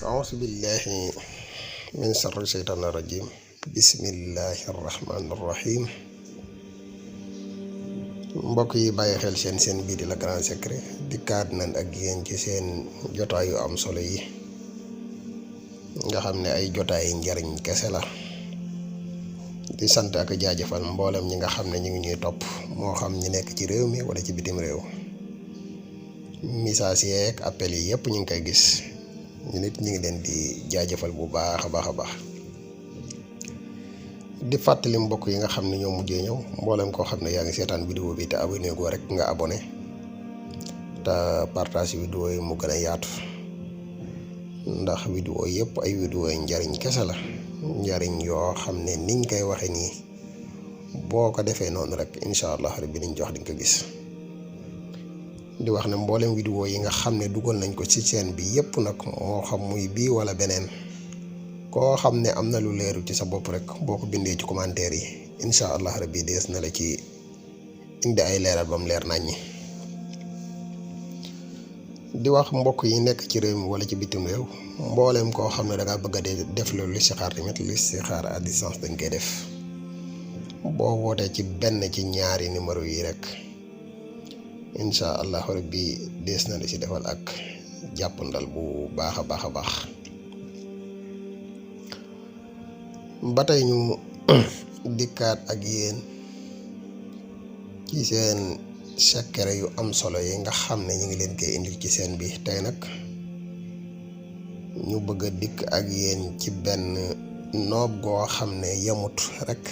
أعوذ بالله من شر الشيطان الرجيم بسم الله الرحمن الرحيم mbokk yi bàyyi xel seen bii di Le Grand Secret dikkaat nañ ak yéen ci seen jotaay yu am solo yi nga xam ne ay jotaay njariñ kese la di sant ak jaajëfal mboolem ñi nga xam ne ñu ngi ñuy topp moo xam ñi nekk ci réew mi wala ci bitim réew message yeeg appel yi yëpp ñu ngi koy gis ñu nit ñu ngi leen di jaajëfal bu baax a baax di fàttali mbokk yi nga xam ne ñoo mujjee ñëw mboolem koo xam ne yaa ngi seetaan vidéo bi te abonné goo rek nga abonné te partage vidéo yi mu gën a yaatu ndax vidéo yëpp ay vidéo yi njariñ kese la njariñ yoo xam ne niñ koy waxe nii boo ko defee noonu rek incha allah rabbi liñ jox di nga ko gis di wax ne mboolem vidéo yi nga xam ne dugal nañ ko ci chaîne bi yëpp nag moo xam muy bii wala beneen koo xam ne am na lu leeru ci sa bopp rek boo ko bindee ci commentaire yi incha allah rabbi dees na la ci indi ay leeral ba mu leer nañ ñi di wax mbokk yi nekk ci réew mi wala ci bitim réew mbooleem koo xam ne dangaa bëgg a def loolu listixaar tamit listixaar à distance dañ koy def boo wootee ci benn ci ñaari numéro yi rek incha allah rabbi dees na la ci defal ak jàppandal bu baax a baax ba tey ñu dikkaat ak yéen ci seen secret yu am solo yi nga xam ne ñu ngi leen koy indil ci seen bi tey nag ñu bëgg a dikk ak yéen ci benn noob goo xam ne yemut rek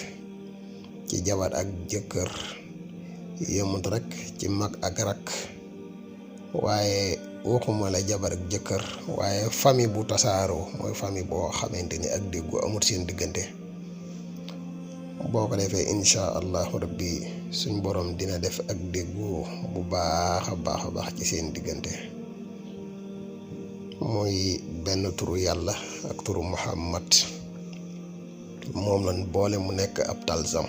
ci jabar ak jëkkër yemut rek ci mag ak rak waaye waxuma la jabar ak jëkkër waaye famille bu tasaaroo mooy famille boo xamante ni ak déggu amut seen diggante boo ko defee incha allahu rabbi suñ borom dina def ak déggu bu baax a baax ci seen diggante mooy benn turu yàlla ak turu muhammad moom lañ boole mu nekk ab talsam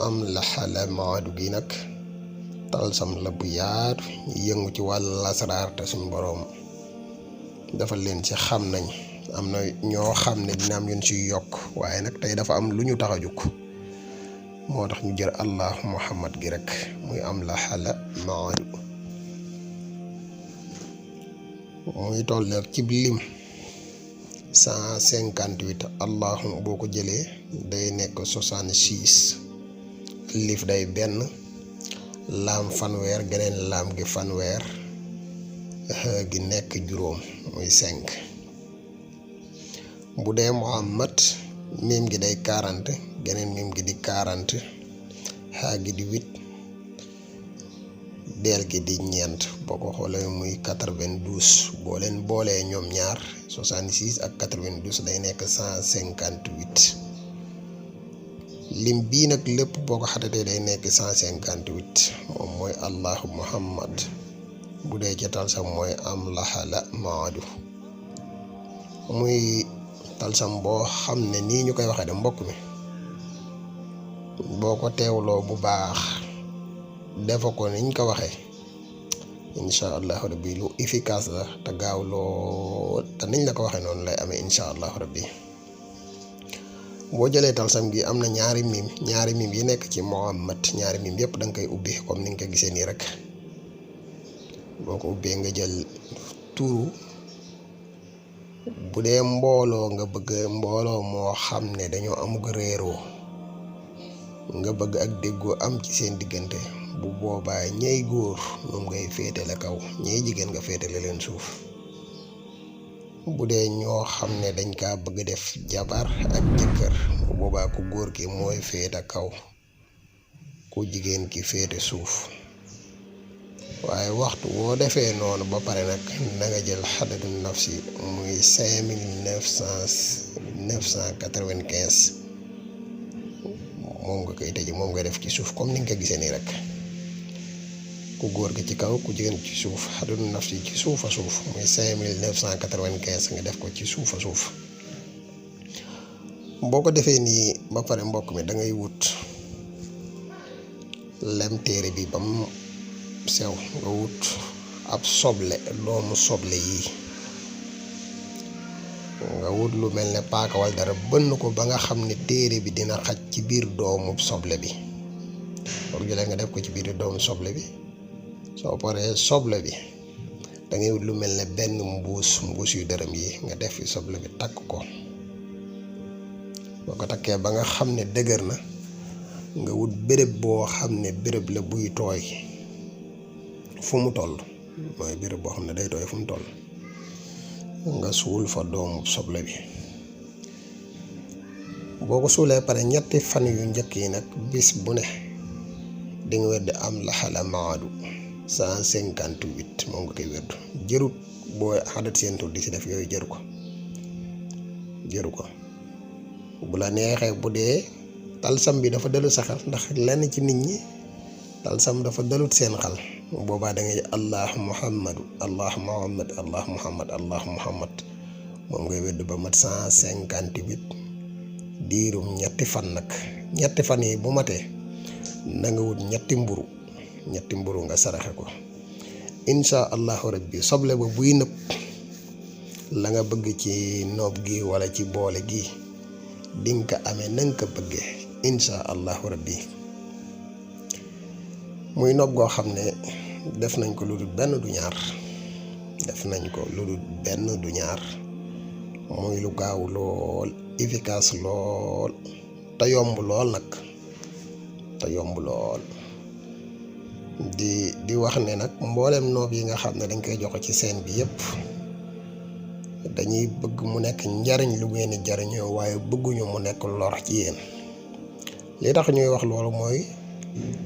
am la xala maadu gi nag talsam la bu yaatu yëngu ci wàllu lasaraar te suñ boroom dafa leen ci xam nañ am na ñoo xam ne dina am yun ci yokk waaye nag tey dafa am lu ñu tax a jóg moo tax ñu jël allahu muhammad gi rek muy am la xala maadu muy tolleeg ci lim 158 allahu boo ko jëlee day nekk 66 lif day benn laam fanweer geneen laam gi fanweer gi nekk juróom muy 5 bu dee muhammad miim gi day 40 geneen miim gi di 40 xaa gi di 8 deel gi di ñeent boo ko xoolee muy 92 boo leen boolee ñoom ñaar 66 ak 92 day nekk 158 lim bii nag lépp boo ko xatatee day nekk 158 moom mooy allahu muhammad bu dee ci talsam mooy am laxala maadu muy talsam boo xam ne nii ñu koy waxee de mbokk mi boo ko teewloo bu baax defa ko niñ ko waxee incha allahu rabbi lu efficace la te gaaw lool te niñ la ko waxee noonu lay amee incha allahu rabbi boo jëlee talsam gi am na ñaari miim yi nekk ci muhammad ñaari miim yëpp da nga koy ubbi comme ni nga ko gisee nii rek boo ko ubbee nga jël turu bu dee mbooloo nga bëgg mbooloo moo xam ne dañoo amug réeroo nga bëgg ak déggoo am ci seen diggante bu boobaa ñey góor moom ngay féetale kaw ñey jigéen nga féetale leen suuf bu dee ñoo xam ne dañ kaa bëgg def jabar ak jëkkër bu boobaa ku góor ki mooy féete kaw ku jigéen ki féete suuf waaye waxtu woo defee noonu ba pare nag na nga jël xadadu nafsi muy 5995 moom nga koy tëj moom nga def ci suuf comme ni nga ko gisee nii rek ku góor gi ci kaw ku jigéen ci suuf xadadu nafsi ci suufa suuf muy 5995 nga def ko ci suufa suuf boo ko defee nii ba pare mbokk mi da ngay wut lem téere bi ba mu sew nga wut ab soble doomu soble yi nga wut lu mel ne paaka wala dara bënn ko ba nga xam ne téere bi dina xaj ci biir doomu soble bi boo jëlee nga def ko ci biir doomu soble bi soo paree soble bi da ngay wut lu mel ne benn mbuus yu dërëm yi nga def fi soble bi takk ko boo ko takkee ba nga xam ne dëgër na nga wut béréb boo xam ne béréb la buy tooy fu mu toll mooy béréb boo xam ne day tooy fu mu toll nga suul fa doomu soble bi boo ko suulee pare ñetti fan yu njëkk yi nag bis bu ne di nga wedd am la xala maadu 158 moom nga koy wedd jërut boo xadat seen tur di si def yooyu jëru ko bu la neexee bu dee talsam bi dafa dalu sa xel ndax lenn ci nit ñi talsam dafa dalut seen xel boobaa da ngay allah muhammadu allah muhammad allah muhammad allah muhammad moom ngay wedd ba mat 158 diirum ñetti fan nag ñetti fan yi bu matee na nga wut ñetti mburu nga saraxe ko insha allahu rabbi soble ba buy nëb la nga bëgg ci noob gi wala ci boole gi dinga ko amee na nga ko bëggee insha allahu rabbi muy noob goo xam ne def nañ ko lu dul benn du ñaar muy lu gaaw lool efficace lool te yomb lool nag di wax ne nag mboolem noob yi nga xam ne dañ koy joxe ci seen bi yépp dañuy bëgg mu nekk njariñ lu ngeen di jariñoo waaye bëgguñu mu nekk lor ci yéen li tax ñuy wax loolu mooy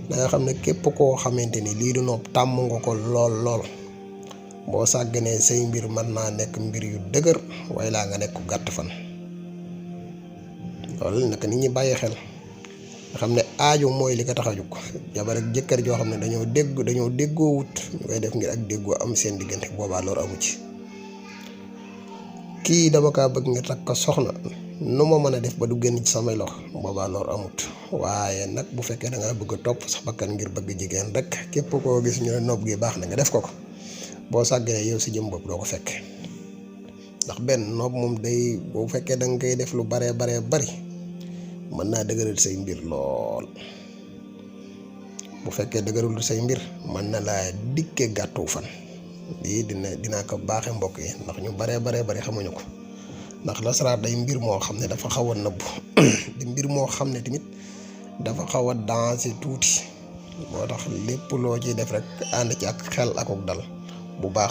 da nga xam ne képp koo xamante ni lii du noob tàmm nga ko lool boo sàgganee say mbir mën naa nekk mbir yu dëgër waaye laa nga nekk ku gàtt fan loolu nag nit ñi bàyyi xel nga xam ne aajo mooy li ko tax a jóg jabar ak jëkkër joo xam ne dañoo déggoo wut ñu koy def ngir ak déggoo am seen diggante boobaa lor amu ci kii dama kaa bëgg nga takk ko soxna nu ma mën a def ba du génn ci samay lox boobaa lor amut waaye nag bu fekkee da ngaa bëgg a topp sa bakkan ngir bëgg jigéen rek képp koo gis ñu ne nopp gi baax na nga def ko boo sàgganee yow si jëm bopp doo ko fekk ndax benn nopp moom day boo fekkee da nga koy def lu bari mën naa dëgëral say mbir lool bu fekkee dëgërul say mbir mën na laa dikke gàttu fan lii dinaa ko baaxe mbokk yi ndax ñu bari xamuñu ko ndax lasaraar day mbir moo xam ne dafa xaw a nëbbu di mbir moo xam ne tamit dafa xaw a danger tuuti moo tax lépp loo ciy def rek ànd ci ak xel ak dal bu baax